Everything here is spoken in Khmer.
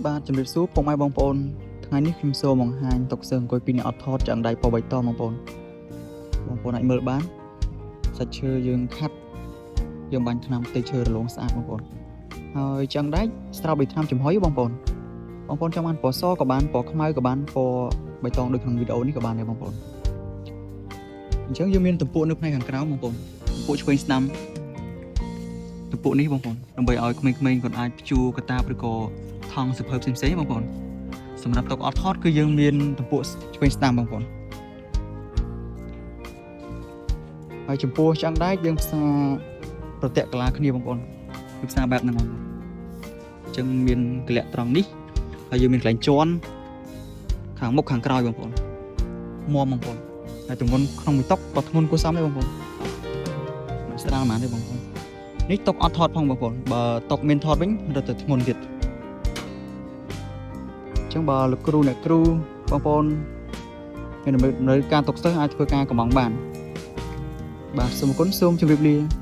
បាទជំរាបសួរពុកម៉ែបងប្អូនថ្ងៃនេះខ្ញុំសូមបង្ហាញតុសិស្សអង្គុយពីរនាក់អត់ថតឆ្អឹងដៃពណ៌បៃតងបងប្អូនបងប្អូនអាចមើលបានសាច់ឈើយើងខាត់យើងបាញ់ថ្នាំផ្ទៃឈើរលោងស្អាតបងប្អូនហើយឆ្អឹងដែកស្រោបដោយថ្នាំចំហុយបងប្អូនបងប្អូនចង់បានពណ៌សក៏បានពណ៌ខ្មៅក៏បានពណ៌បៃតងដូចក្នុងវីដេអូនេះក៏បានដែរបងប្អូនអញ្ចឹងយើងមានទំពក់នៅផ្នែកខាងក្រៅបងប្អូនទំពក់ឆ្វេងស្ដាំទំពក់នេះបងប្អូនដើម្បីឲ្យក្មេងៗគាត់អាចព្យួរកតាបឬក៏ ថង់សៀវភៅផ្សេងៗបងប្អូនសម្រាប់តុអត់ថតគឺយើងមានទំពក់ឆ្វេងស្ដាំបងប្អូនហើយចំពោះឆ្អឹងដែកយើងផ្សារប្រតិកលាគ្នាបងប្អូនគឺផ្សារបែបហ្នឹងបងប្អូនអញ្ចឹងមានកលៈត្រង់នេះហើយយើងមានកន្លែងជន់ខាងមុខខាងក្រោយបងប្អូនមមបងប្អូនហើយទម្ងន់ក្នុងមួយតុក៏ធ្ងន់គួរសមដែរបងប្អូនមិនស្រាលហ្មងទេបងប្អូននេះតុអត់ថតផងបងប្អូនបើតុមានថតវិញរត់ទៅធ្ងន់ទៀត អញ្ចឹងបើលោកគ្រូអ្នកគ្រូបងប្អូនមានតម្រូវការទុកសិស្សអាចធ្វើការកម្មង់បានបាទសូមអរគុណសូមជម្រាបលា។